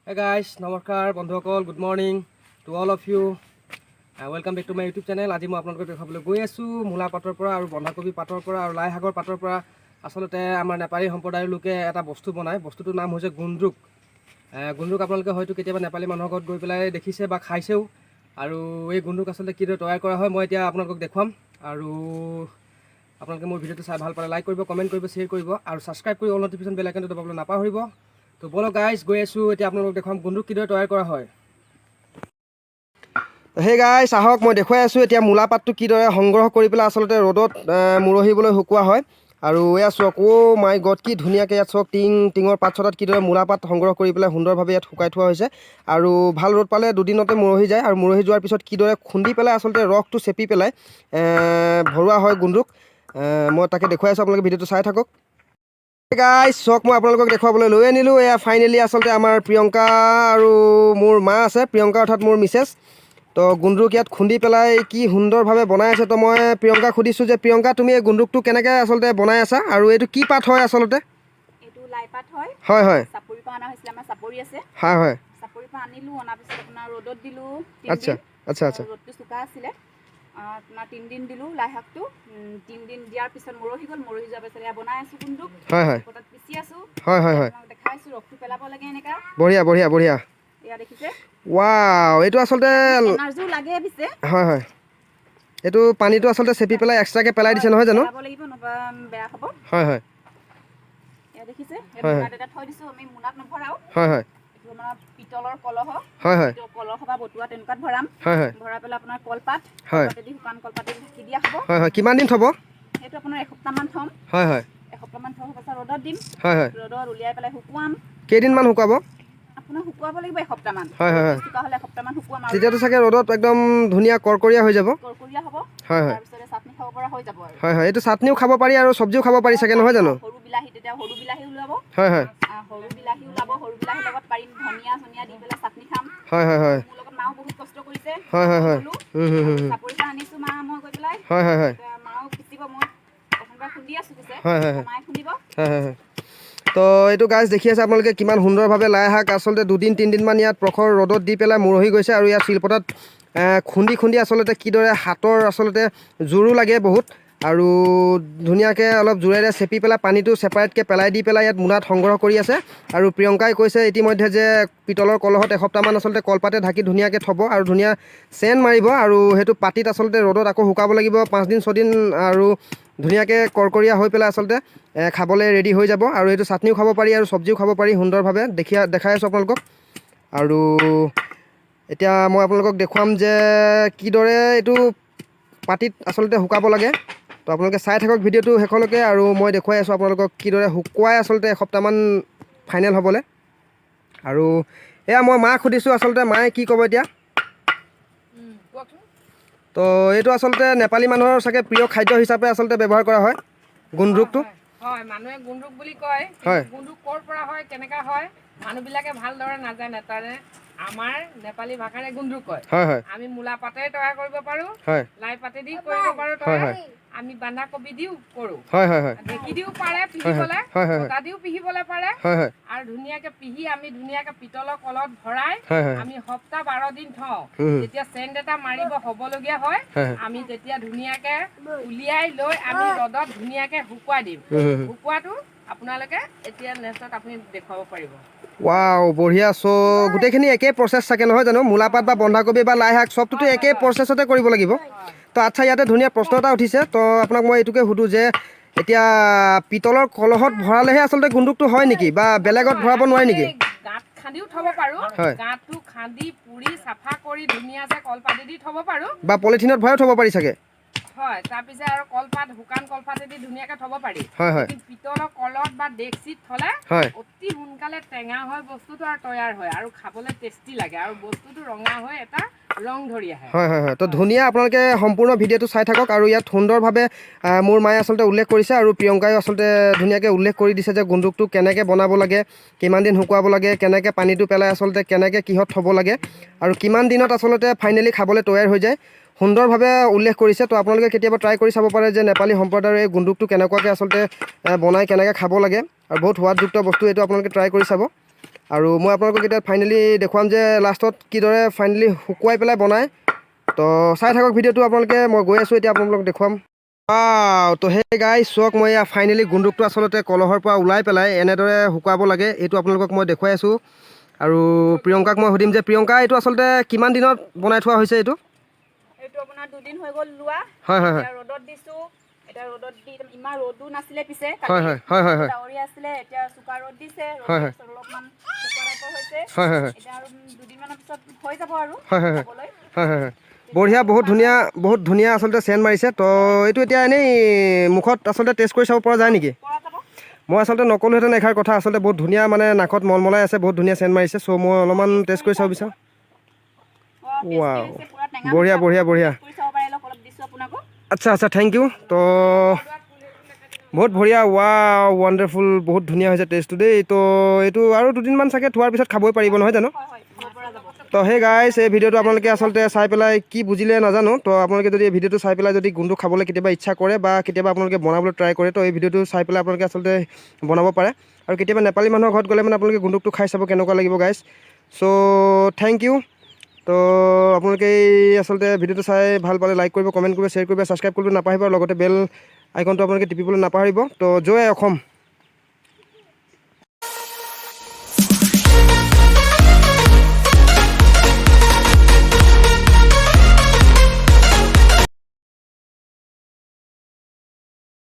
Hey guys, নমস্কাৰ বন্ধুসকল। Good morning to all of you. Welcome back to my YouTube channel. আজি মই আপোনালোকক দেখুৱাবলৈ গৈ আছোঁ মূলা পাতৰ পৰা আৰু বন্ধাকবি পাতৰ পৰা আৰু লাই শাকৰ পাতৰ পৰা আচলতে আমাৰ নেপালী সম্প্ৰদায়ৰ লোকে এটা বস্তু বনায়। বস্তুটোৰ নাম হৈছে গুণ্ড্ৰুক। গুণ্ড্ৰুক আপোনালোকে হয়তো কেতিয়াবা নেপালী মানুহৰ ঘৰত গৈ পেলাই দেখিছে বা খাইছেও। আৰু এই গুণ্ড্ৰুক আচলতে কিদৰে তৈয়াৰ কৰা হয়, মই এতিয়া আপোনালোকক দেখুৱাম। আৰু আপোনালোকে মোৰ ভিডিঅ'টো চাই ভাল পালে লাইক কৰিব, কমেণ্ট কৰিব, শ্বেয়াৰ কৰিব আৰু ছাবস্ক্ৰাইব কৰি অল নটিফিকেশ্যন বেল আইকনটো দবাবলৈ নাপাহৰিব। তো ব'লক গাইজ, গৈ আছোঁ। এতিয়া আপোনালোকক দেখুৱাম গুণ্ড্ৰুক কিদৰে তৈয়াৰ কৰা হয়। সেই গাইজ, আহক, মই দেখুৱাই আছোঁ এতিয়া মূলা পাতটো কিদৰে সংগ্ৰহ কৰি পেলাই আচলতে ৰ'দত মৰহিবলৈ শুকোৱা হয়। আৰু এয়া চাওক, অ' মাই গড, কি ধুনীয়াকৈ ইয়াত চাওক, টিঙৰ পাত চতাত কিদৰে মূলা পাত সংগ্ৰহ কৰি পেলাই সুন্দৰভাৱে ইয়াত শুকাই থোৱা হৈছে। আৰু ভাল ৰ'দ পালে দুদিনতে মৰহি যায়। আৰু মৰহি যোৱাৰ পিছত কিদৰে খুন্দি পেলাই আচলতে ৰসটো চেপি পেলাই ভৰোৱা হয় গুণ্ড্ৰুক, মই তাকে দেখুৱাই আছোঁ। আপোনালোকে ভিডিঅ'টো চাই থাকক। গাইজ চাওক, মই আপোনালোকক দেখুৱাবলৈ লৈ আনিলোঁ। এয়া ফাইনেলি আচলতে আমাৰ প্ৰিয়ংকা আৰু মোৰ মা আছে। প্ৰিয়ংকা অৰ্থাৎ মোৰ মিছেছ। তো গুণ্ড্ৰুক ইয়াত খুন্দি পেলাই কি সুন্দৰভাৱে বনাই আছে। তো মই প্ৰিয়ংকাক সুধিছোঁ যে প্ৰিয়ংকা, তুমি এই গুণ্ড্ৰুকটো কেনেকৈ আচলতে বনাই আছা আৰু এইটো কি পাত হয় আচলতে? এইটো লাই পাত হয়। হয় হয় চাপৰিৰ পৰা অনা হৈছিলে, আমাৰ চাপৰি আছে। হয় হয় চাপৰিৰ পৰা আনিলোঁ, অনাৰ পিছত আপোনাৰ ৰ'দত দিলোঁ আচ্ছা 3 দিন। আচ্ছা আচ্ছা ৰ'দটো চোকা আছিলে। আপোনাৰ 3 দিন দিলোঁ লাই শাকটো। 3 দিন দিয়াৰ পিছত মৰহি গ'ল। মৰহি যোৱাৰ পিছত এয়া বনাই আছোঁ গুণ্ড্ৰুক। হয় হয় পটাত পিচি আছোঁ। হয় হয় হয় আপোনাক দেখাইছোঁ, ৰসটো পেলাব লাগে এনেকা। বঢ়িয়া বঢ়িয়া বঢ়িয়া। এয়া দেখিছে। ৱাও, এইটো আচলতে এনাৰ্জিও লাগে পিছে। হয় হয় এইটো পানীটো আচলতে চেপি পেলাই এক্সট্ৰাকৈ পেলাই দিছে, নহয় জানো? পেলাব লাগিব, নহ'বা বেয়া হ'ব। হয় হয় এয়া দেখিছে, এই হয়। মোনাত এটা থৈ দিছোঁ। আমি মোনাত নভৰাওঁ। হয় হয় এইটো আমাৰ পিতলৰ কলহ। হয় হয় পিতলৰ কলহ বা বটুৱা তেনেকুৱাত ভৰাম। হয় হয় ভৰাই পেলাই আপোনাৰ কলপাত কলপাতেদি, শুকান কলপাতেদি ঢাকি দিয়া হ'ব। হয় হয় কিমান দিন থ'ব? সেইটো আপোনাৰ এসপ্তাহমান থ'ম। হয় হয় এসপ্তাহমান থোৱাৰ পাছত ৰ'দত দিম। হয় হয় ৰ'দত উলিয়াই পেলাই শুকুৱাম। কেইদিনমান শুকুৱাব? আপোনাৰ শুকুৱাব লাগিব এসপ্তাহমান। হয় হয় হয় চোকা হ'লে এসপ্তাহমান শুকুৱাম আৰু তেতিয়াতো চাগে ৰ'দত একদম ধুনীয়া কৰকৰীয়া হৈ যাব। কৰকৰীয়া হ'ব। হয় হয় তাৰপিছতে চাটনি খাব পৰা হৈ যাব আৰু। হয় হয় এইটো চাটনিও খাব পাৰি আৰু চব্জিও খাব পাৰি চাগে, নহয় জানো? সৰু বিলাহী, তেতিয়া সৰু বিলাহী ওলাব। হয় হয় সৰু বিলাহী ওলাব। সৰু বিলাহীৰ লগত পাৰিম ধনিয়া চনিয়া দি পেলাই চাটনি খাম। হয় হয় হয় মোৰ লগত মাও বহুত কষ্ট কৰিছে। হয় হয় হয় গ'লো। হুম হুম হুম হুম। চাপৰিৰ পৰা আনিছোঁ মা মই গৈ পেলাই। হয় হয় হয় এতিয়া মাও পিচিব, মই প্ৰথমবাৰ খুন্দি আছোঁ পিছে। হয় হয় হয় মায়ে খুন্দিব। হয় হয় হয় তো এইটো গাইজ, দেখি আছে আপোনালোকে কিমান সুন্দৰভাৱে লাই শাক আচলতে দুদিন তিনিদিনমান ইয়াত প্ৰখৰ ৰ'দত দি পেলাই মৰহি গৈছে। আৰু ইয়াত শিলপতাত খুন্দি খুন্দি আচলতে কিদৰে হাতৰ আচলতে জোৰো লাগে বহুত আৰু ধুনীয়াকৈ অলপ জোৰেৰে চেপি পেলাই পানীটো ছেপাৰেটকৈ পেলাই দি পেলাই ইয়াত মোনাত সংগ্ৰহ কৰি আছে। আৰু প্ৰিয়ংকাই কৈছে ইতিমধ্যে যে পিতলৰ কলহত এসপ্তাহমান আচলতে কলপাতে ঢাকি ধুনীয়াকৈ থ'ব আৰু ধুনীয়া চেণ্ট মাৰিব। আৰু সেইটো পাতিত আচলতে ৰ'দত আকৌ শুকাব লাগিব 5 দিন 6 দিন আৰু ধুনীয়াকৈ কৰকৰীয়া হৈ পেলাই আচলতে খাবলৈ ৰেডি হৈ যাব। আৰু এইটো চাটনিও খাব পাৰি আৰু চব্জিও খাব পাৰি। সুন্দৰভাৱে দেখাই আছোঁ আপোনালোকক। আৰু এতিয়া মই আপোনালোকক দেখুৱাম যে কিদৰে এইটো পাতিত আচলতে শুকাব লাগে। তো আপোনালোকে চাই থাকক ভিডিঅ'টো শেষলৈকে আৰু মই দেখুৱাই আছোঁ আপোনালোকক কিদৰে শুকুৱাই আচলতে এসপ্তাহমান ফাইনেল হ'বলৈ। আৰু এয়া মই মাক সুধিছোঁ আচলতে মায়ে কি ক'ব এতিয়া। কওকচোন। তো এইটো আচলতে নেপালী মানুহৰ চাগে প্ৰিয় খাদ্য হিচাপে আচলতে ব্যৱহাৰ কৰা হয় গুণ্ড্ৰুকটো। হয়, মানুহে গুণ্ড্ৰুক বুলি কয়। কিন্তু গুণ্ড্ৰুক ক'ৰ পৰা হয়, কেনেকা হয়, মানুহবিলাকে ভালদৰে নাজানে। তাৰে আমাৰ নেপালী ভাষাৰে গুণ্ড্ৰুক কয়। হয় হয় আমি মূলা পাতেৰে তৈয়াৰ কৰিব পাৰোঁ, লাই পাতেদি কৰিব পাৰোঁ তৈয়াৰ। আমি বন্ধাকবি দিও কৰোঁ। হয় হয় হয় ঢেঁকী দিও পাৰে পিহিবলৈ, হয় হয় হয় পটা দিও পিহিবলৈ পাৰে। হয় হয় আৰু ধুনীয়াকে পিহি আমি ধুনীয়াকে পিতলৰ কলত ভৰাই হয় হয় আমি সপ্তাহ 12 দিন থওঁ। হুম, হুম। যেতিয়া চেণ্ট এটা মাৰিব হ'বলগীয়া হয়, হয় হয় আমি তেতিয়া ধুনীয়াকে উলিয়াই লৈ আমি ৰ'দত ধুনীয়াকে শুকুৱাই দিম। হুম, হুম, হুম। শুকুৱাটো আপোনালোকে এতিয়া নেক্সটত আপুনি দেখুৱাব পাৰিব। ৱাও, বঢ়িয়া। চ' গোটেইখিনি একেই প্ৰচেছ চাগে, নহয় জানো? মূলা পাত বা বন্ধাকবি বা লাই শাক চবটোতো একেই প্ৰচেছতে কৰিব লাগিব। তো আচ্ছা, ইয়াতে ধুনীয়া প্ৰশ্ন এটা উঠিছে। তো আপোনাক মই এইটোকে সুধোঁ যে এতিয়া পিতলৰ কলহত ভৰালেহে আচলতে গুণ্ড্ৰুকটো হয় নেকি বা বেলেগত ভৰাব নোৱাৰি নেকি? এই গাঁত খান্দিও থ'ব পাৰোঁ। গাঁতটো খান্দি পুৰি চাফা কৰি ধুনীয়াকে কলপাতে দি থ'ব পাৰোঁ। বা পলিথিনত ভৰাইও থ'ব পাৰি চাগে। হয়, তাৰপিছত আৰু কলপাত, শুকান কলপাতেদি ধুনীয়াকে থ'ব পাৰি। হয় হয় কিন্তু পিতলৰ কলত বা ডেকচিত থ'লে অতি সোনকালে টেঙা হয় বস্তুটো আৰু তৈয়াৰ হয় আৰু খাবলৈ টেষ্টি লাগে আৰু বস্তুটো ৰঙা হৈ এটা ৰং ধৰি আহে। হয় হয় হয় তো ধুনীয়া, আপোনালোকে সম্পূৰ্ণ ভিডিঅ'টো চাই থাকক। আৰু ইয়াত সুন্দৰভাৱে মোৰ মায়ে আচলতে উল্লেখ কৰিছে আৰু প্ৰিয়ংকায়ো আচলতে ধুনীয়াকৈ উল্লেখ কৰি দিছে যে গুণ্ড্ৰুকটো কেনেকৈ বনাব লাগে, কিমান দিন শুকুৱাব লাগে, কেনেকৈ পানীটো পেলাই আচলতে কেনেকৈ কিহত থ'ব লাগে আৰু কিমান দিনত আচলতে ফাইনেলি খাবলৈ তৈয়াৰ হৈ যায়, সুন্দৰভাৱে উল্লেখ কৰিছে। তো আপোনালোকে কেতিয়াবা ট্ৰাই কৰি চাব পাৰে যে নেপালী সম্প্ৰদায়ৰ এই গুণ্ড্ৰুকটো কেনেকুৱাকৈ আচলতে বনাই, কেনেকৈ খাব লাগে। আৰু বহুত সোৱাদযুক্ত বস্তু এইটো, আপোনালোকে ট্ৰাই কৰি চাব। আৰু মই আপোনালোকক এতিয়া ফাইনেলি দেখুৱাম যে লাষ্টত কিদৰে ফাইনেলি শুকুৱাই পেলাই বনায়। তো চাই থাকক ভিডিঅ'টো আপোনালোকে, মই গৈ আছোঁ এতিয়া আপোনালোকক দেখুৱাম। ৱাও, তো সেই গাইজ চাওক, মই এয়া ফাইনেলি গুন্দুকটো আচলতে কলহৰ পৰা ওলাই পেলাই এনেদৰে শুকুৱাব লাগে, এইটো আপোনালোকক মই দেখুৱাই আছোঁ। আৰু প্ৰিয়ংকাক মই সুধিম যে প্ৰিয়ংকা, এইটো আচলতে কিমান দিনত বনাই থোৱা হৈছে এইটো? এইটো আপোনাৰ 2 দিন হৈ গ'ল লোৱা। হয় হয় হয় এতিয়া ৰ'দত দিছোঁ। এতিয়া ৰ'দত দি ইমান ৰ'দো নাছিলে পিছে, হয় হয় হয় হয় হয় ডাৱৰীয়া আছিলে, এতিয়া চোকা ৰ'দ দিছে। হয়, ৰ'দ হয়। অলপমান শুকোৱা টাইপৰ হৈছে। হয় হয় হয় এতিয়া আৰু 2 দিনমানৰ পিছত হৈ যাব আৰু হয় হয় হয় খাবলৈ। হয় হয় হয় বঢ়িয়া, বহুত ধুনীয়া, বহুত ধুনীয়া আচলতে চেণ্ট মাৰিছে। তো এইটো এতিয়া এনেই মুখত আচলতে টেষ্ট কৰি চাব পৰা যায় নেকি? পৰা যাব। মই আচলতে নক'লোহেঁতেন এষাৰ কথা। আচলতে বহুত ধুনীয়া, মানে নাকত মলমলাই আছে, বহুত ধুনীয়া চেণ্ট মাৰিছে। চ' মই অলপমান টেষ্ট কৰি চাব বিচাৰোঁ। অ, tasty Wow. হৈছে, পুৰা টেঙা বঢ়িয়া, হৈছে। বঢ়িয়া, বঢ়িয়া। কৰি চাব পাৰে, অলপ অলপ দিছোঁ আপোনাকো। আচ্ছা, thank U. তো বহুত বঢ়িয়া, ৱাও, ৱাণ্ডাৰফুল, বহুত ধুনীয়া হৈছে টেষ্টটো দেই। তো এইটো আৰু 2 দিনমান চাগে থোৱাৰ পিছত খাবই পাৰিব, নহয় জানো? হয়, খাব পৰা যাব। তো সেই গাইছ, এই ভিডিঅ'টো আপোনালোকে আচলতে চাই পেলাই কি বুজিলে নাজানো। তো আপোনালোকে যদি এই ভিডিঅ'টো চাই পেলাই যদি গুন্দুক খাবলৈ কেতিয়াবা ইচ্ছা কৰে বা কেতিয়াবা আপোনালোকে বনাবলৈ ট্ৰাই কৰে, তো এই ভিডিঅ'টো চাই পেলাই আপোনালোকে আচলতে বনাব পাৰে। আৰু কেতিয়াবা নেপালী মানুহৰ ঘৰত গ'লে মানে আপোনালোকে গুন্দুকটো খাই চাব কেনেকুৱা লাগিব গাইছ। চ' thank U. তো আপোনালোকে এই আচলতে ভিডিঅ'টো চাই ভাল পালে লাইক কৰিব, কমেণ্ট কৰিব, শ্বেয়াৰ কৰিব, ছাবস্ক্ৰাইব কৰিব নাপাহৰিব আৰু লগতে বেল আইকনটো আপোনালোকে টিপিবলৈ নাপাহৰিব। তো জয় অসম।